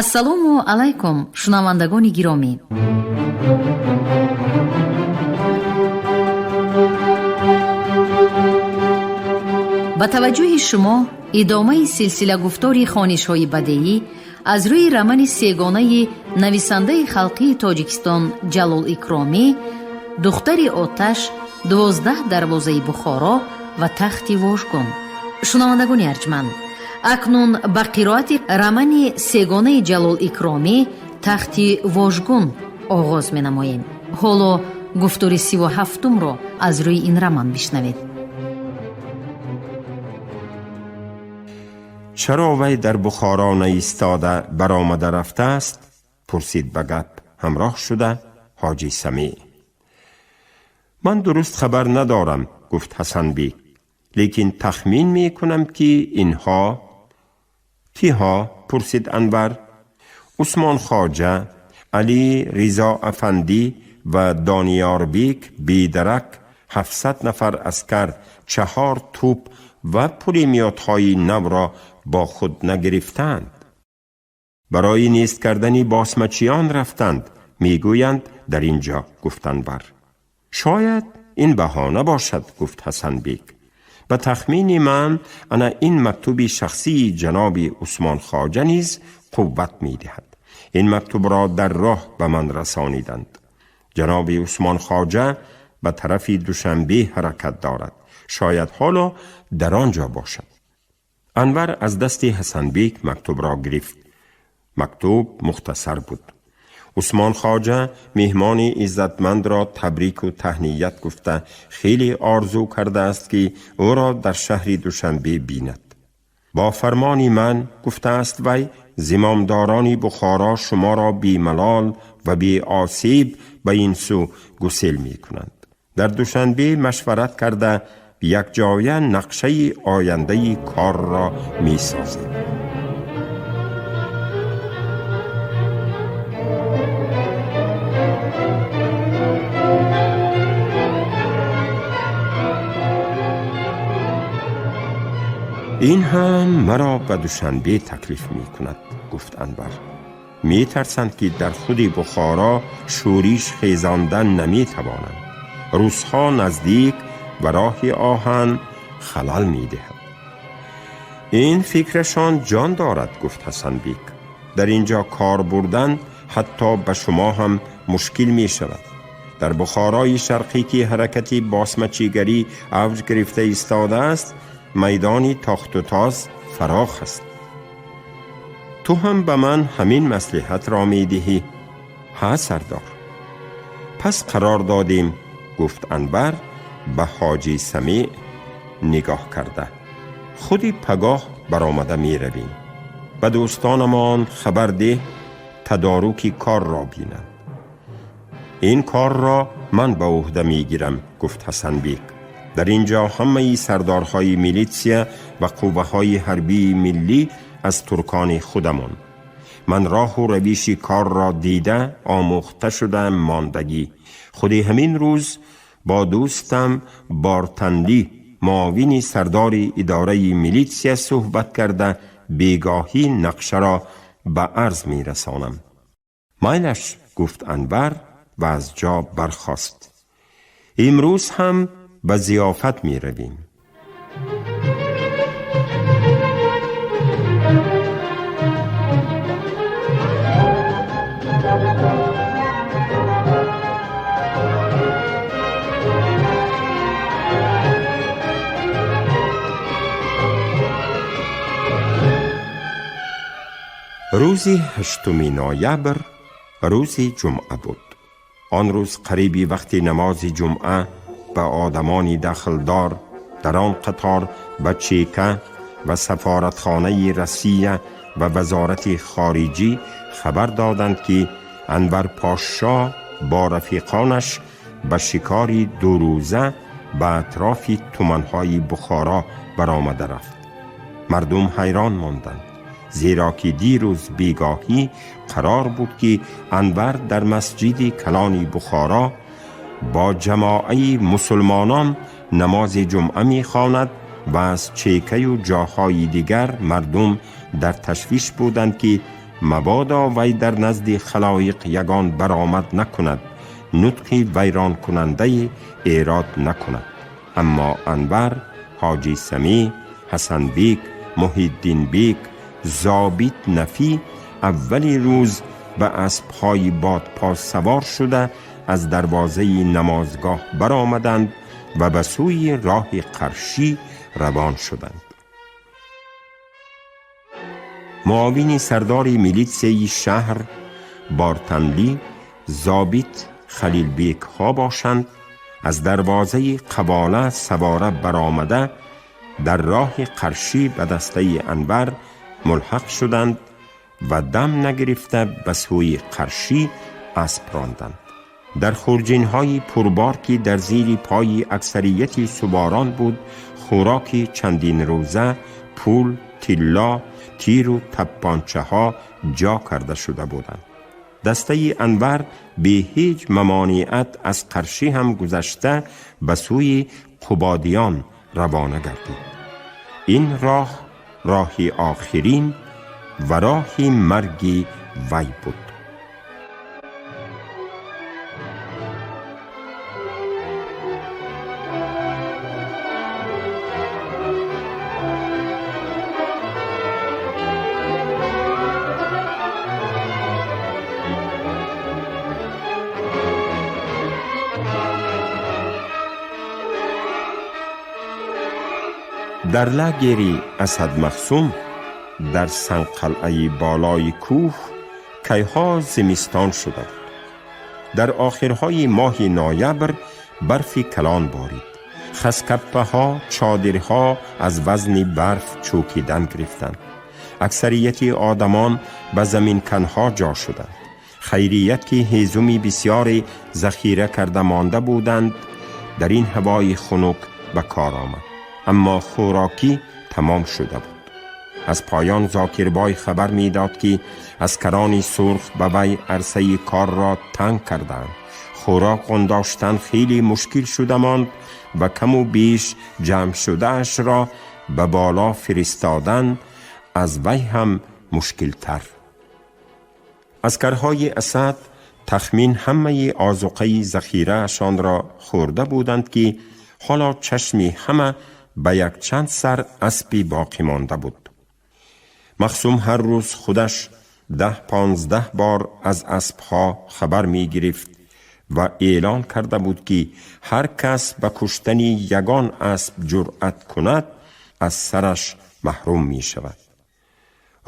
Ассалому алайкум, шунавандагони гиромӣ. Ба таваҷҷӯҳи шумо идомаи силсила гуфтори хонишҳои бадеӣ аз рӯи романи сегонаи нависандаи халқии Тоҷикистон Ҷалол Икромӣ «Духтари оташ», «12 дарвозаи Бухоро» ва «Тахти вожгун». Шунавандагони арҷманд, акнун ба қироати романи сегонаи Ҷалол Икромӣ «Тахти вожгун» оғоз менамоем. Ҳоло гуфтори 37-умро аз рӯи ин роман бишнавед. Чаро вай дар Бухоро наистода баромада рафтааст? Пурсид ба гап ҳамроҳ шуда Ҳоҷи Самеъ. Ман дуруст хабар надорам, гуфт Ҳасанбек, лекин тахмин мекунам, ки инҳо. Киҳо? Пурсид Анвар. Усмон Хоҷа, Али Ризо афандӣ ва Дониёрбек бедарак 700 нафар аскар, чаҳор тӯп ва пулемётҳои навро бо худ нагирифтанд. Барои нест кардани босмачиён рафтанд, мегӯянд дар ин ҷо, гуфт Анвар. Шояд ин баҳона бошад, гуфт Ҳасанбек. Ба тахмини ман, ана ин мактуби шахсии ҷаноби Усмон Хоҷа низ қувват медиҳад. Ин мактубро дар роҳ ба ман расониданд. Ҷаноби Усмон Хоҷа ба тарафи Душанбе ҳаракат дорад. Шояд ҳоло дар он ҷо бошад. Анвар аз дасти Ҳасанбек мактубро гирифт. Мактуб мухтасар буд. Усмон Хоҷа меҳмони иззатмандро табрику таҳният гуфта, хеле орзу кардааст, ки ӯро дар шаҳри Душанбе бинад. Бо фармони ман, гуфтааст вай, зимомдорони Бухоро шуморо бемалол ва беосеб ба ин сӯ гусел мекунанд. Дар Душанбе машварат карда, якҷоя нақшаи ояндаи корро месозем. Ин ҳам маро ба Душанбе таклиф мекунад, гуфт Анвар. Метарсанд, ки дар худи Бухоро шӯриш хезондан наметавонанд. Русҳо наздик ва роҳи оҳан халал медиҳад. Ин фикрашон ҷон дорад, гуфт Ҳасанбек. Дар ин ҷо кор бурдан ҳатто ба шумо ҳам мушкил мешавад. Дар Бухорои Шарқӣ, ки ҳаракати босмачигарӣ авҷ гирифта истодааст, майдони тохтутоз фарох аст. Ту ҳам ба ман ҳамин маслиҳатро медиҳӣ? Ҳа, сардор. Пас қарор додем, гуфт Анвар ба Ҳоҷи Самеъ нигоҳ карда. Худи пагоҳ баромада меравем. Ба дӯстонамон хабар деҳ, тадоруки корро бинанд. Ин корро ман ба ӯҳда мегирам, гуфт Ҳасанбек. Дар ин ҷо ҳамаи сардорҳои милитсия ва қувваҳои ҳарбии миллӣ аз туркони худамон. Ман роҳу равиши корро дида омӯхта шуда мондагӣ. Худи ҳамин рӯз бо дӯстам Бортанлӣ, муовини сардори идораи милитсия, суҳбат карда, бегоҳӣ нақшаро ба арз мерасонам. Майлаш, гуфт Анвар ва аз ҷо бархост. Имрӯз ҳам ба зиёфат меравем. Рӯзи 8 ноябр рӯзи ҷумъа буд. Он рӯз қариби вақти намози ҷумъа ба одамони дахлдор, дар он қатор ба Чека ва сафоратхонаи Россия ва вазорати хориҷӣ хабар доданд, ки Анвар Подшоҳ бо рафиқонаш ба шикори дурӯза ба атрофи туманҳои Бухоро баромада рафт. Мардум ҳайрон монданд, зеро ки дирӯз бегоҳӣ қарор буд, ки Анвар дар масҷиди калони Бухоро бо ҷамоаи мусулмонон намози ҷумъа мехонад ва аз Чекаю ҷоҳои дигар мардум дар ташвиш буданд, ки Мабодо вай дар назди халоиқ ягон баромад накунад, нутқи вайронкунандаи эрод накунад. Аммо Анвар, Ҳоҷи Самеъ, Ҳасанбек, Муҳиддинбек, зобит Нафӣ аввали рӯз ба аспҳои бодпо савор шуда аз дарвозаи намозгоҳ баромаданд ва ба сӯи роҳи Қаршӣ равон шуданд. Муовини сардори милитсияи шаҳр Бортанлӣ, зобит Халилбекҳо бошанд, аз дарвозаи Қавола савора баромада дар роҳи Қаршӣ ба дастаи Анвар мулҳақ шуданд ва дам нагирифта ба сӯи Қаршӣ асп ронданд. Дар хурҷинҳои пурбор, ки дар зири пои аксарияти суборон буд, хӯроки чандинрӯза, пул, тилло, тиру таппончаҳо ҷо карда шуда буданд. Дастаи Анвар бе ҳеҷ мамониат аз Қаршӣ ҳам гузашта ба сӯи Қубодиён равона гардид. Ин роҳ роҳи охирин ва роҳи марги вай буд. Дар лагери Асадмахсум дар Сангқалъаи болои кӯҳ кайҳо зимистон шуда буд. Дар охирҳои моҳи ноябр барфи калон борид. Хаскаппаҳо, чодирҳо аз вазни барф чӯкидан гирифтанд. Аксарияти одамон ба заминканҳо ҷо шуданд. Хайрият, ки ҳезуми бисёре захира карда монда буданд, дар ин ҳавои хунук ба кор омад, аммо хӯрокӣ тамом шуда буд. Аз поён Зокирбой хабар медод, ки аскарони сурх ба вай арсаи корро танг карданд. Хӯрок қондоштан хеле мушкил шуда монд ва каму беш ҷамъ шудаашро ба боло фиристодан аз вай ҳам мушкилтар. Аскарҳои Асад тахмин ҳамаи озуқаи захираашонро хӯрда буданд, ки ҳоло чашми ҳама ба якчанд сар аспи боқӣ монда буд. Махсум ҳар рӯз худаш 10-15 бор аз аспҳо хабар мегирифт ва эълон карда буд, ки ҳар кас ба куштани ягон асп ҷуръат кунад, аз сараш маҳрум мешавад.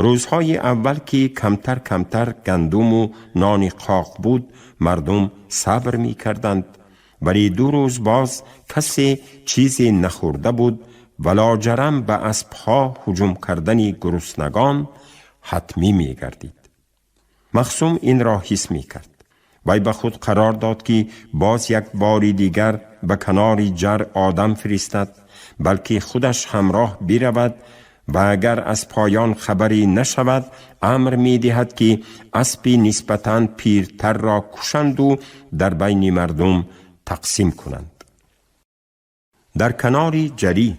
Рӯзҳои аввал, ки камтар камтар гандуму нони қоқ буд, мардум сабр мекарданд, вале 2 рӯз боз касе чизе нахӯрда буд ва лоҷарам ба аспҳо ҳуҷум кардани гуруснагон ҳатмӣ мегардид. Махсум инро ҳис мекард. Вай ба худ қарор дод, ки боз як бори дигар ба канори ҷар одам фиристад, балки худаш ҳамроҳ биравад ва агар аз поён хабаре нашавад, амр медиҳад, ки аспи нисбатан пиртарро кушанду дар байни мардум тақсим кунанд. Дар канори ҷарӣ,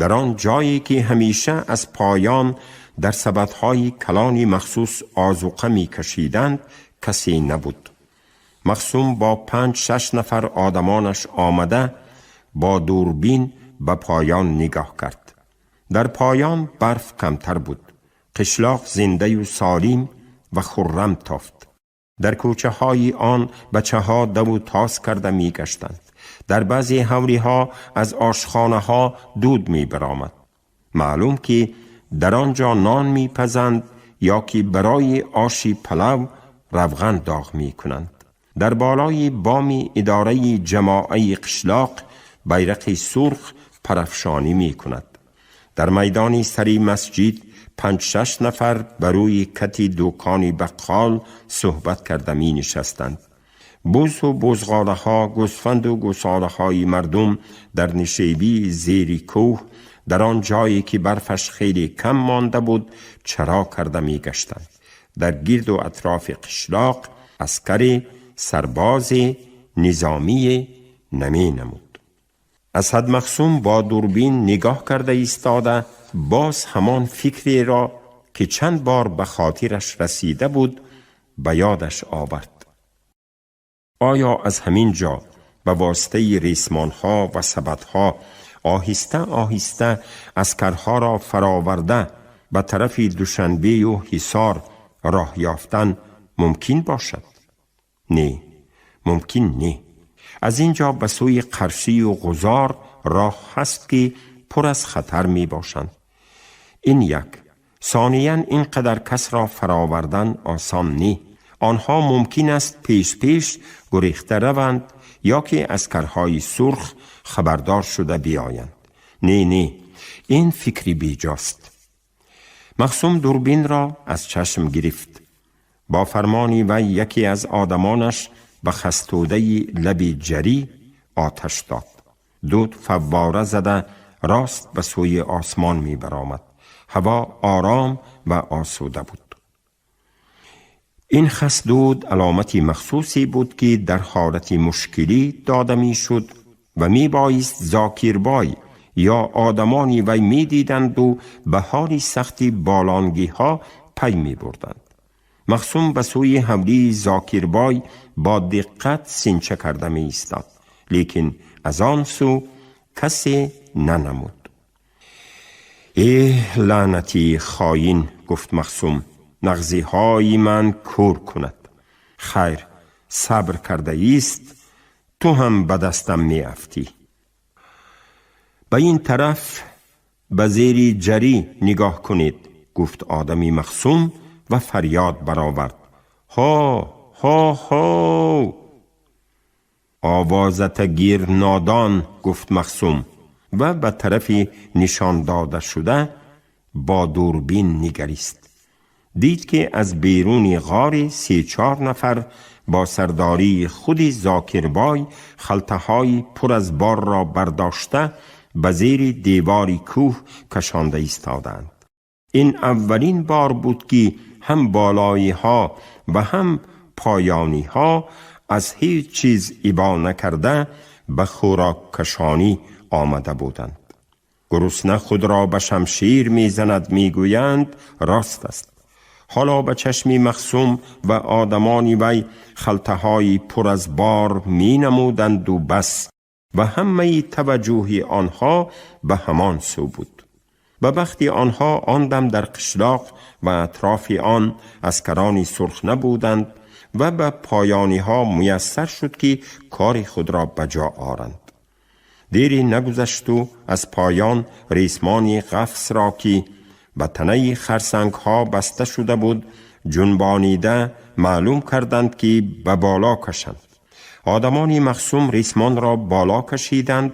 дар он ҷое ки ҳамеша аз поён дар сабадҳои калони махсус озуқа мекашиданд, касе набуд. Махсум бо 5-6 нафар одамонаш омада бо дурбин ба поён нигоҳ кард. Дар поён барф камтар буд. Қишлоқ зиндаю солим ва хуррам тофт. Дар кӯчаҳои он бачаҳо даву тоз карда мегаштанд. Дар баъзе ҳавлиҳо аз ошхонаҳо дуд мебаромад. Маълум, ки дар он ҷо нон мепазанд ё ки барои оши палав равған доғ мекунанд. Дар болои боми идораи ҷамоаи қишлоқ байрақи сурх парафшонӣ мекунад. Дар майдони сари масҷид 5-6 нафар ба рӯи кати дукони баққол суҳбат карда менишастанд. Бузу бузғолаҳо, гӯсфанду гӯсолаҳои мардум дар нишебии зери кӯҳ, дар он ҷое ки барфаш хеле кам монда буд, чаро карда мегаштанд. Дар гирду атрофи қишлоқ аскаре, сарбозе, низомие наменамуд. Асадмахсум бо дурбин нигоҳ карда истода боз ҳамон фикреро که چند بار به خاطرش رسیده بود به یادش آورد. آیا از همین جا به واسطه ریسمانها و سبدها آهسته آهسته عسکرها را فراورده به طرف دوشنبه و حصار راه یافتن ممکن باشد؟ نه، ممکن نه. از اینجا به سوی قرشی و غزار راه هست که پر از خطر می باشند. این یک. ثانیا اینقدر کس را فراوردن آسان نی. آنها ممکن است پیش پیش گریخته روند یا که عسکرهای سرخ خبردار شده بیایند. نه نه، این فکری بیجاست. مخصوم دوربین را از چشم گرفت. با فرمانی و یکی از آدمانش به خستوده لب جری آتش داد. دود فواره زده راست به سوی آسمان می برآمد. هوا آرام و آسوده بود. این خسدود علامتی مخصوصی بود که در حالت مشکلی داده می شد و می بایست زاکیربای یا آدمانی وی می دیدند و به حال سختی بالانگی ها پی می بردند. مخصوم به سوی حولی زاکیربای با دقت سینچه کرده می ایستاد، لیکن از آن سو کسی ننمود. ای لعنتی خاین، گفت مخصوم، نغزی های من کور کند. خیر، صبر کرده ایست، تو هم به دستم می افتی. به این طرف به زیر جری نگاه کنید، گفت آدمی مخصوم و فریاد برآورد. ها ها ها. آوازت گیر نادان، گفت مخصوم و به طرف نشان داده شده با دوربین نگریست. دید که از بیرون غار 3-4 نفر با سرداری خودی زاکربای خلطه پر از بار را برداشته به زیر دیوار کوه کشانده ایستادند. این اولین بار بود که هم بالایی ها و هم پایانی ها از هیچ چیز ابا نکرده به خوراک کشانی آمده بودند. گرسنه خود را به شمشیر میزند، میگویند راست است. حالا به چشمی مخصوم و آدمانی وی خلطه های پر از بار می نمودند و بس، و همه توجه آنها به همان سو بود. و وقتی آنها آن دم در قشلاق و اطراف آن عسکرانی سرخ نبودند و به پایانی ها میسر شد که کار خود را به جا آرند. دیری نگذشت و از پایان ریسمانی قفس را که به تنه خرسنگ ها بسته شده بود جنبانیده معلوم کردند که به بالا کشند. آدمانی مخصوم ریسمان را بالا کشیدند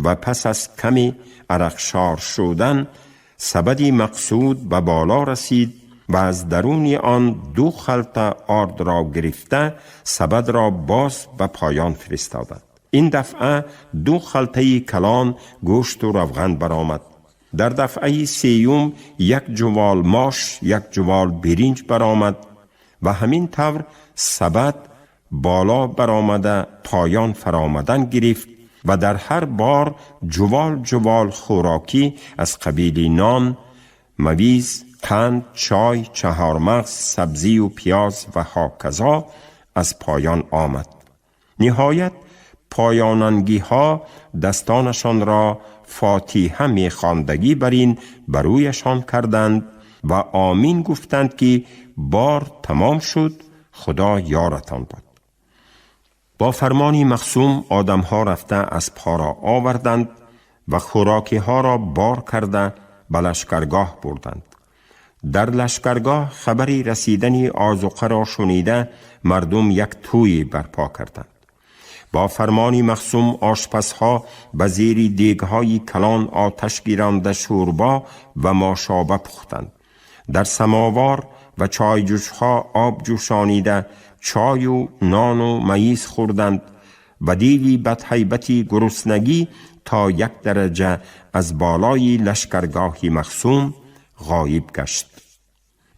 و پس از کمی عرقشار شدن سبدی مقصود به بالا رسید و از درون آن 2 خلطه آرد را گرفته سبد را باز به پایان فرستادند. این دفعه 2 خلطه کلان گوشت و روغن برآمد. در دفعه سیوم 1 جوال ماش، 1 جوال برنج برآمد و همین طور سبد بالا برآمده پایان فرآمدن گرفت و در هر بار جوال جوال خوراکی از قبیل نان، مویز، قند، چای، چهارمغز، سبزی و پیاز و هاکذا از پایان آمد. نهایت پایاننگی ها دستانشان را فاتحه می خواندگی بر این برویشان کردند و آمین گفتند که بار تمام شد، خدا یارتان باد. با فرمانی مخصوم آدمها رفته از پا را آوردند و خوراکی ها را بار کرده به لشکرگاه بردند. در لشکرگاه خبری رسیدن آذوقه را شنیده مردم یک توی برپا کردند. با فرمانی مخصوم آشپزها به زیر دیگهای کلان آتش گیرانده شوربا و ماشابه پختند. در سماوار و چایجوشها آب جوشانیده چای و نان و میز خوردند و دیوی بدهیبتی گرسنگی تا 1 درجه از بالای لشکرگاهی مخصوم غایب گشت.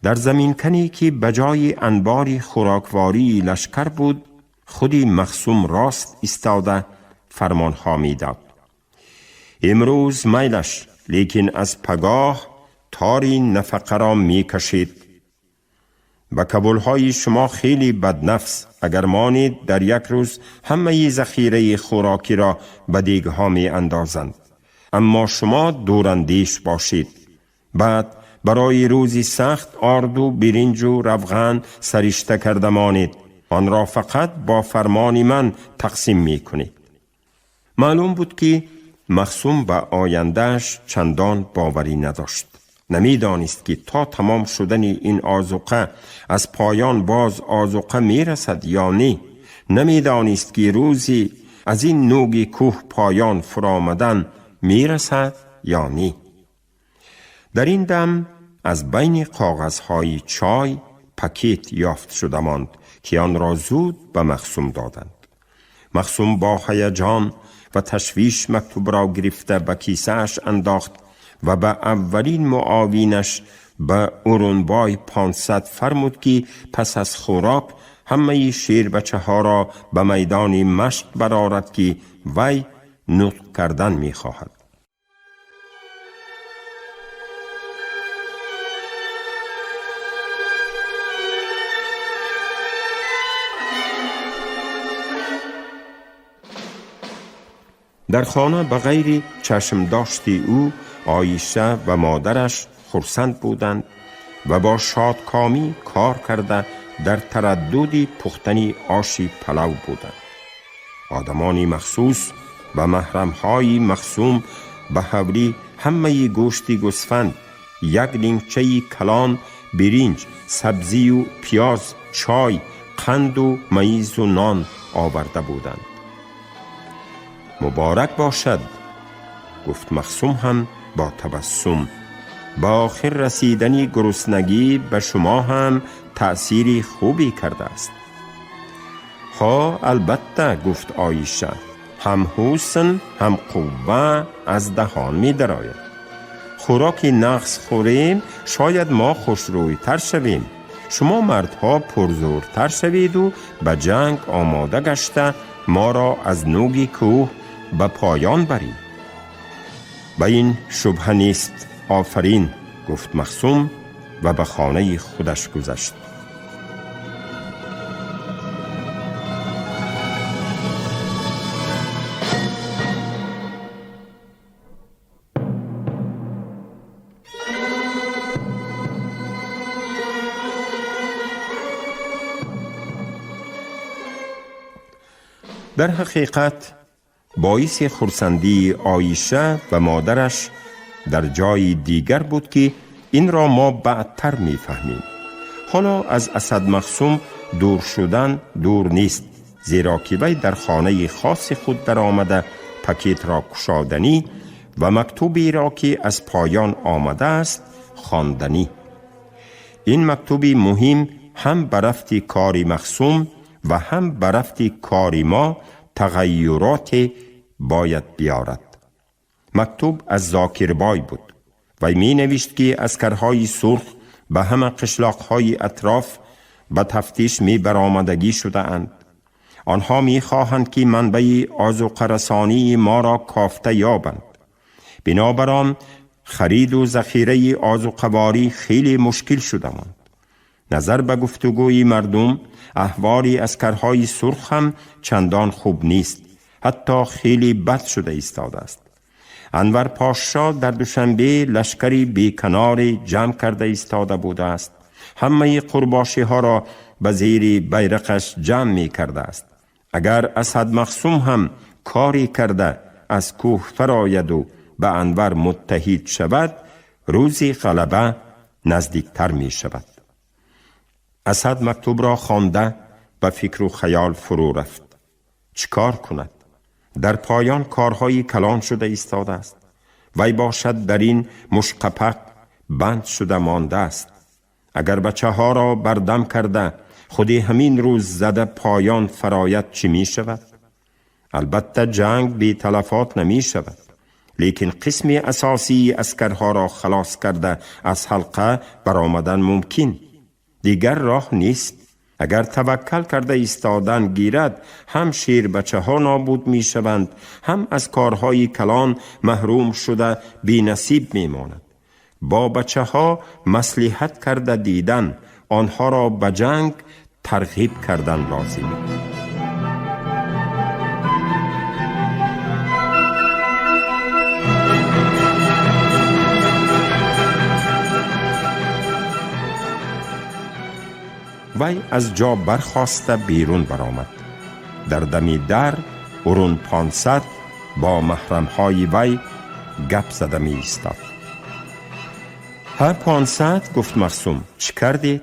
در زمین کنی که بجای انباری خوراکواری لشکر بود، خودی مخصوم راست ایستاده فرمانها میداد. امروز میلش، لیکن از پگاه تاری نفقه را می کشید. به کبولهای شما خیلی بدنفس، اگر مانید در یک روز همه ذخیره خوراکی را به دیگها می اندازند. اما شما دوراندیش باشید. بعد برای روزی سخت آرد و برنج و روغن سرشته کرده مانید. آن را فقط با فرمان من تقسیم می کنید. معلوم بود که مخصوم به آیندهش چندان باوری نداشت. نمیدانست که تا تمام شدن این آذوقه از پایان باز آذوقه میرسد یا نه. نمیدانست که روزی از این نوگ کوه پایان فرآمدن میرسد یا نه. در این دم از بین کاغذهای چای پکیت یافت شده ماند که آن را زود به مخصوم دادند. مخصوم با هیجان و تشویش مکتوب را گرفته به کیسه اش انداخت و به اولین معاونش به اورونبای 500 فرمود که پس از خوراک همه شیر بچه ها را به میدان مشق برآرد که وی نطق کردن می خواهد. در خانه به غیر چشم داشتی او، عایشه و مادرش خرسند بودند و با شادکامی کار کرده در تردد پختن آش پلو بودند. آدمانی مخصوص و محرمهای مخصوم به حولی همه گوشت گوسفند، یک لینگچه کلان برنج، سبزی و پیاز، چای، قند و میز و نان آورده بودند. مبارک باشد، گفت مخصوم هم با تبسم. با آخر رسیدن گرسنگی به شما هم تأثیر خوبی کرده است. ها البته، گفت عایشه، هم حسن هم قوه از دهان می درآید. خوراک نقص خوریم شاید ما خوشرویتر شویم. شما مردها پرزورتر شوید و به جنگ آماده گشته ما را از نوگ کوه به پایان برید. به این شبهه نیست، آفرین، گفت مخصوم و به خانه خودش گذشت. در حقیقت باعث خرسندی عایشه و مادرش در جای دیگر بود که این را ما بعدتر میفهمیم. حالا از اسد مخصوم دور شدن دور نیست، زیرا که وی در خانه خاص خود در آمده پکیت را کشادنی و مکتوبی را که از پایان آمده است خواندنی. این مکتوبی مهم هم به رفت کار مخصوم و هم به رفت کار ما تغییرات باید بیارد. مکتوب از زاکربای بود و می نوشت که عسکرهای سرخ به همه قشلاقهای اطراف به تفتیش می برآمدگی شده اند. آنها می خواهند که منبع آذوقه رسانی ما را کافته یابند. بنابران خرید و ذخیره آذوقه‌واری خیلی مشکل شده ماند. نظر به گفتگوی مردم احوال عسکرهای سرخ هم چندان خوب نیست، حتی خیلی بد شده ایستاده است. انور پاشا در دوشنبه لشکری بیکنار جمع کرده ایستاده بوده است. همه قرباشی ها را به زیر بیرقش جمع می کرده است. اگر اسد مخصوم هم کاری کرده از کوه فراید و به انور متحد شود، روزی غلبه نزدیکتر می شود. اسد مکتوب را خوانده به فکر و خیال فرو رفت. چیکار کند؟ در پایان کارهای کلان شده ایستاده است. وی باشد در این مشقپق بند شده مانده است. اگر بچه ها را بردم کرده خودی همین روز زده پایان فراید چی می شود؟ البته جنگ بی تلفات نمی شود، لیکن قسم اساسی عسکرها را خلاص کرده از حلقه برآمدن ممکن، دیگر راه نیست. اگر توکل کرده ایستادن گیرد، هم شیر بچه ها نابود می شوند، هم از کارهای کلان محروم شده بی نصیب می ماند. با بچه ها مصلحت کرده دیدن، آنها را به جنگ ترغیب کردن لازم. وی از جا برخاسته بیرون برآمد. در دمی در اورون 500 با محرمهای وی گپ زده می ایستاد. ها 500، گفت مخصوم، چی کردید؟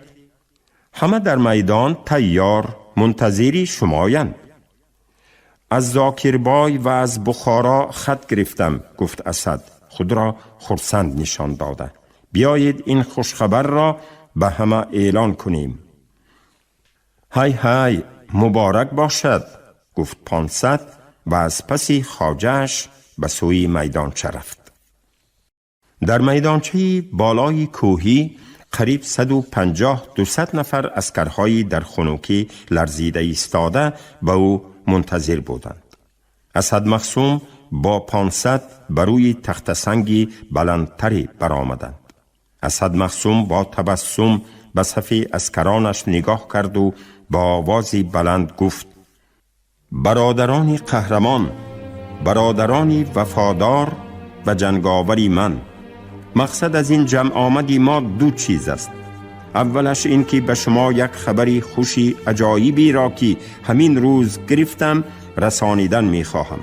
همه در میدان تیار منتظری شمایند. از زاکربای و از بخارا خط گرفتم، گفت اسد، خود را خرسند نشان داده. بیایید این خوشخبر را به همه اعلان کنیم. های های، مبارک باشد، گفت 500 و از پسی خواجه‌اش به سوی میدانچه رفت. در میدانچه بالای کوهی قریب 150-200 نفر عسکرهای در خنوکی لرزیده ایستاده به او منتظر بودند. اسد مخصوم با 500 بر روی تخت سنگی بلندتری برآمدند. اسد مخصوم با تبسم به صف عسکرانش نگاه کرد و با آوازی بلند گفت: برادران قهرمان، برادران وفادار و جنگاوری من، مقصد از این جمع آمدی ما دو چیز است. اولش این که به شما یک خبری خوشی عجایبی را که همین روز گرفتم رسانیدن میخواهم.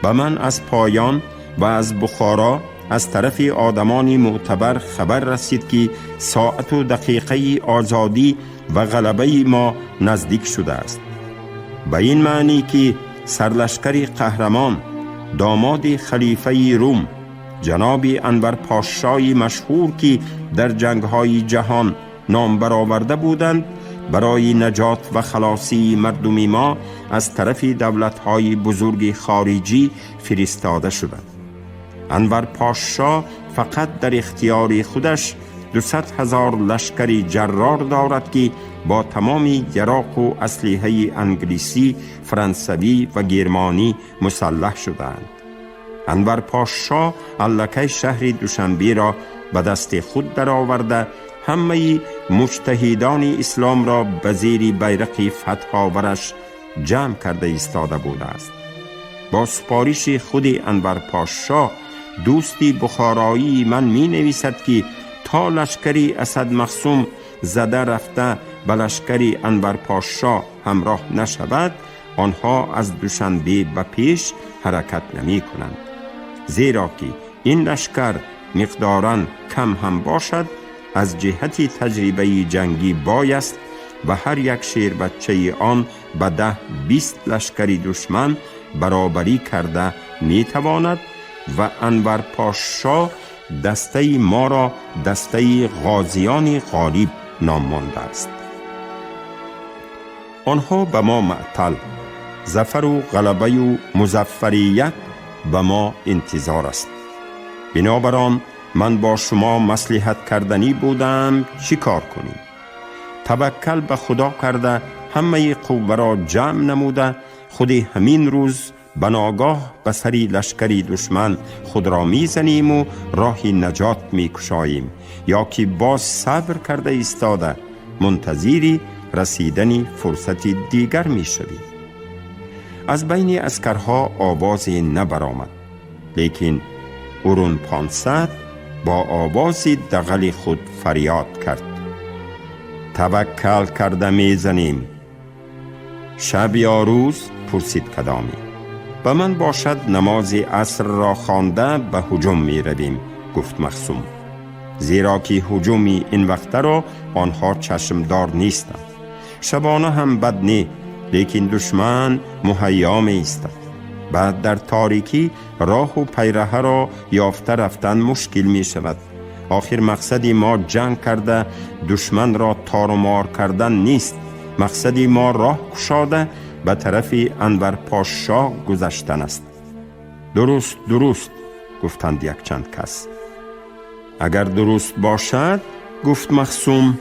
به من از پایان و از بخارا از طرف آدمانی معتبر خبر رسید که ساعت و دقیقه آزادی و غلبه ما نزدیک شده است. به این معنی که سرلشکر قهرمان، داماد خلیفه روم، جناب انور پاشای مشهور که در جنگ‌های جهان نام برآورده بودند، برای نجات و خلاصی مردم ما از طرف دولت‌های بزرگ خارجی فرستاده شدند. انور پاشا فقط در اختیار خودش 200,000 لشکر جرار دارد که با تمام یراق و اسلحه انگلیسی، فرانسوی و گرمانی مسلح شدند. انور پاشا الکی شهر دوشنبه را به دست خود درآورده، همه مجتهدان اسلام را به زیر بیرق فتح آورش جمع کرده ایستاده بوده است. با سپارش خود انور پاشا دوستی بخارایی من می نویسد که تا لشکری اسد مخصوم زده رفته به لشکری انور پاشا همراه نشود، آنها از دوشنبه به پیش حرکت نمی کنند، زیرا که این لشکر مقداراً کم هم باشد از جهت تجربه جنگی بایست و هر یک شیر بچه آن به 10-20 لشکری دشمن برابری کرده می تواند و انور پاشا دسته ما را دسته غازیان غالب نام مانده است. آنها به ما معطل، ظفر و غلبه و مظفریت به ما انتظار است. بنابران من با شما مصلحت کردنی بودم چی کار کنیم؟ توکل به خدا کرده همه قوه را جمع نموده خود همین روز بناگاه به سری لشکری دشمن خود را میزنیم و راه نجات میکشاییم، یا که باز صبر کرده ایستاده منتظری رسیدن فرصت دیگر میشویم. از بین عسکرها آواز نبرآمد، لیکن اورون 500 با آواز دغل خود فریاد کرد: توکل کرده میزنیم. شب یا روز؟ پرسید کدامی. به من باشد نماز عصر را خوانده به هجوم می رویم، گفت مخصوم، زیرا که هجومی این وقت را آنها چشمدار نیستند. شبانه هم بد نی، لیکن دشمن مهیا می ایستد. بعد در تاریکی راه و پیرهه را یافته رفتن مشکل می شود. آخر مقصد ما جنگ کرده دشمن را تار و مار کردن نیست. مقصد ما راه کشاده به طرف انور پاشا گذشتن است. درست درست، گفتند یک چند کس. اگر درست باشد، گفت مخصوم،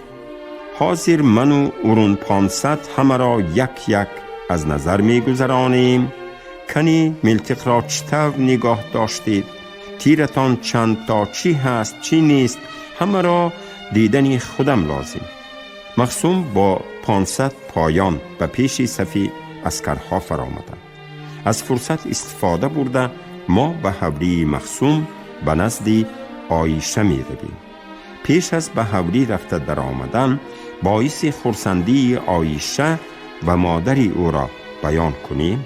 حاضر من و اورون 500 همه را یک یک از نظر می گذرانیم. کنی ملتق را چطور نگاه داشتید؟ Тиратон чанд то, чӣ ҳаст, чӣ нест, ҳамаро дидани худам лозим. Махсум бо 500 поён ба пеши сафи аскарҳо фаромаданд. Аз фурсат истифода бурда, мо ба ҳавлии Махсум, ба назди Оиша меравем. Пеш аз ба ҳавлӣ рафта даромадан, боиси хурсандии Оиша ва модари ӯро баён кунем.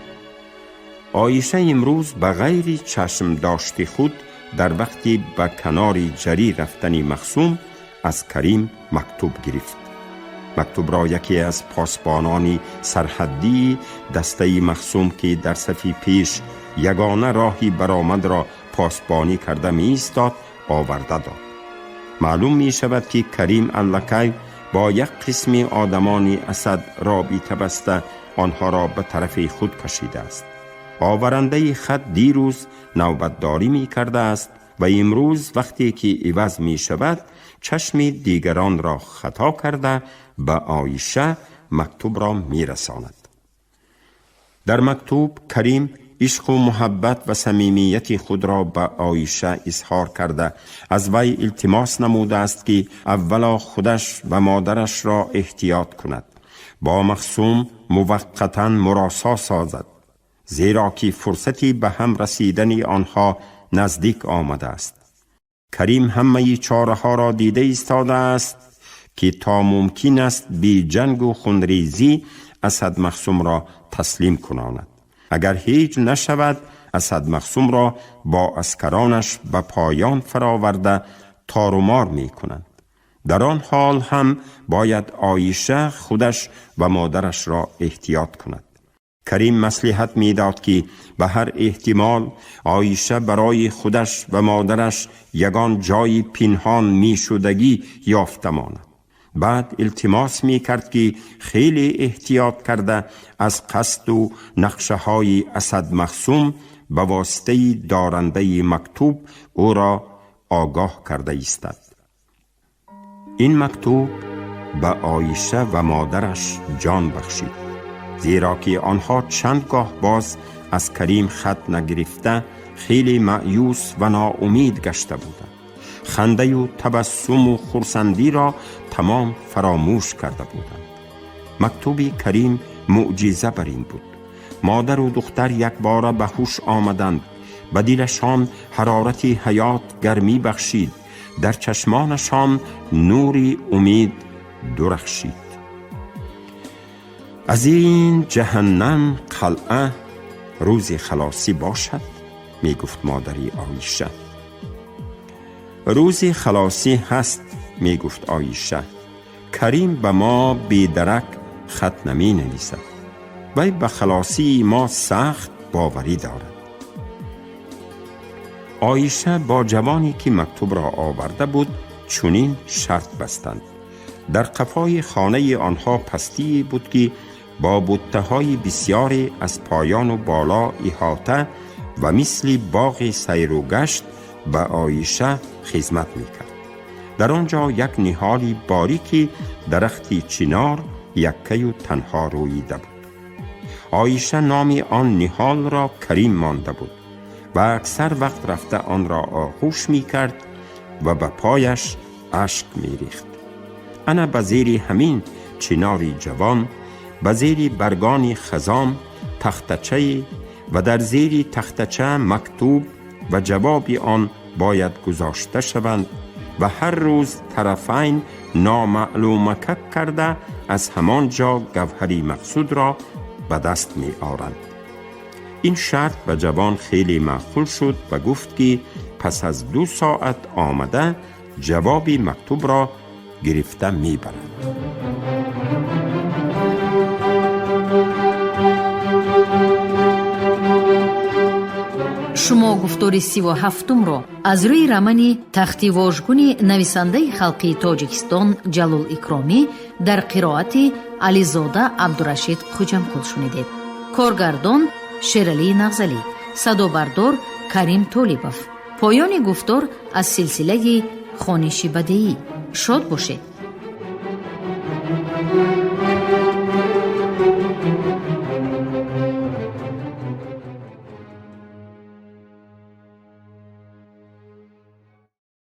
Оиша имрӯз ба ғайри чашмдошти худ, дар вақти ба канори ҷарӣ рафтани Махсум, аз Карим мактуб гирифт. Мактубро яке аз посбонони сарҳаддии дастаи Махсум, ки дар сафи пеш ягона роҳи баромадро посбонӣ карда меистод, оварда дод. Маълум мешавад, ки Карим аллакай бо як қисми одамони Асад робита баста, онҳоро ба тарафи худ кашидааст. Оварандаи хат дирӯз навбатдорӣ мекардааст ва имрӯз, вақте ки иваз мешавад, чашми дигаронро хато карда, ба Оиша мактубро мерасонад. Дар мактуб Карим ишқу муҳаббат ва самимияти худро ба Оиша изҳор карда, аз вай илтимос намудааст, ки аввало худаш ва модарашро эҳтиёт кунад, бо Махсум муваққатан муросо созад, зеро ки фурсати ба ҳам расидани онҳо наздик омадааст. Карим ҳамаи чораҳоро дида истодааст, ки то мумкин аст беҷангу хунрезӣ Асад Махсумро таслим кунонад. Агар ҳеҷ нашавад, Асад Махсумро бо аскаронаш ба поён фароварда, торумор мекунанд. Дар он ҳол ҳам бояд Оиша худаш ва модарашро эҳтиёт кунад. Карим маслиҳат медод, ки ба ҳар эҳтимол Оиша барои худаш ва модараш ягон ҷои пинҳон мешудагӣ ёфта монад. Баъд илтимос мекард, ки хеле эҳтиёт карда, аз қасду нақшаҳои Асад Махсум ба воситаи дорандаи мактуб ӯро огоҳ карда истад. Ин мактуб ба Оиша ва модараш ҷон бахшид, зеро ки онҳо чанд гоҳ боз аз Карим хат нагирифта, хеле маъюс ва ноумид гашта буданд. Хандаю табассуму хурсандиро тамом фаромӯш карда буданд. Мактуби Карим мӯъҷиза бар ин буд. Модару духтар якбора ба ҳуш омаданд. Ба дилашон ҳарорати ҳаёт гармӣ бахшид, дар чашмонашон нури умед дурахшид. Аз ин ҷаҳаннам қалъа рӯзи халосӣ бошад, мегуфт модари Оиша. Рӯзи халосӣ ҳаст, мегуфт Оиша. Карим ба мо бедарак хат наменависад. Вай ба халосии мо сахт боварӣ дорад. Оиша бо ҷавоне, ки мактубро оварда буд, чунин шарт бастанд. Дар қафои хонаи онҳо пастие буд, ки бо буттаҳои бисьёре аз поёну боло иҳота ва мисли боғи сайру гашт ба Оиша хизмат мекард. Дар он ҷо як ниҳоли борики дарахти чинор яккаю танҳо рӯида буд. Оиша номи он ниҳолро Карим монда буд ва аксар вақт рафта онро оғӯш мекард ва ба пояш ашк мерехт. Ана ба зери ҳамин чинори ҷавон, ба зери баргони хазом тахтачае ва дар зери тахтача мактуб ва ҷавоби он бояд гузошта шаванд ва ҳар рӯз тарафайн номаълумакак карда, аз ҳамон ҷо гавҳари мақсудро ба даст меоранд. Ин шарт ба ҷавон хеле маъқул шуд ва гуфт, ки пас аз 2 соат омада, ҷавоби мактубро гирифта мебарад. Шумо гуфтори 37-умро аз рӯи романи Тахти вожгуни нависандаи халқии Тоҷикистон Ҷалол Икромӣ дар қироати Ализода Абдурашид Хуҷамқул шунидед. Коргардон Шералии Нағзалӣ, садобардор Карим Толибов. Поёни гуфтор аз силсилаи хониши бадеӣ. Шод бошед.